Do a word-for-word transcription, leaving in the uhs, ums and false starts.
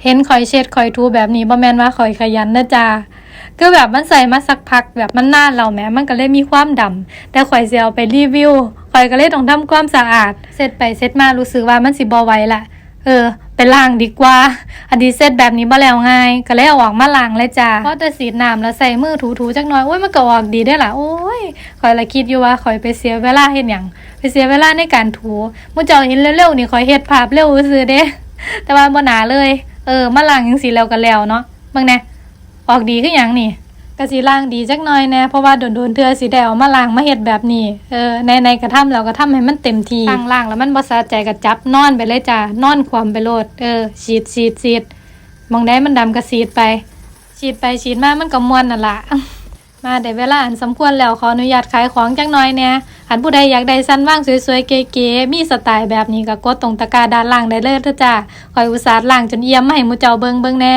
เห็นข่อยเช็ดข่อยถูแบบนี้บ่แม่นว่าข่อยขยันนะจ้า คือแบบมันใส่มาสักพักแบบมันนานแล้วแหม มันก็เลยมีความดำ แต่ข่อยสิเอาไปรีวิว ข่อยก็เลยต้องทำความสะอาด เช็ดไปเช็ดมารู้สึกว่ามันสิบ่ไหวละ เออ ไปล้างดีกว่า อันที่เช็ดแบบนี้บ่แล้วง่าย ก็เลยเอาออกมาล้างเลยจ้า พอแต่ฉีดน้ำแล้วใส่มือถูๆจักหน่อย โอ้ย มันก็ออกดีเด้อล่ะ โอ้ย ข่อยละคิดอยู่ว่าข่อยไปเสียเวลาเฮ็ดหยัง ไปเสียเวลาในการถู หมู่เจ้าเห็นเร็วๆนี่ข่อยเฮ็ดภาพเร็วซื่อเด้ แต่ว่าบ่หนาเลย เออ มาล้างจั่งซี้แล้วก็แล้วเนาะ เบิ่งแหน่ ออกดีคือหยังนี่ ก็สิล้างดีจักหน่อยแหน่ เพราะว่าโดนๆเทื่อสิได้เอามาล้างมาเฮ็ดแบบนี้ เออ ไหนๆก็ทำแล้วก็ทำให้มันเต็มที่ ล้างๆแล้วมันบ่สะใจก็จับนอนไปเลยจ้า นอนคว่ำไปโลด เออ ฉีดๆๆ หม่องใดมันดำก็ฉีดไป ฉีดไปฉีดมามันก็ม่วนนั่นล่ะ มาได้เวลาอันสมควรแล้ว ขออนุญาตขายของจักหน่อยแหน่ คันผู้ใดอยากได้ชั้นวางสวยๆเก๋ๆ มีสไตล์แบบนี้ก็กดตรงตะกร้าด้านล่างได้เลยเด้อจ้า ข่อยอุตส่าห์ล้างจนเอี่ยมมาให้หมู่เจ้าเบิ่งเบิ่งแหน่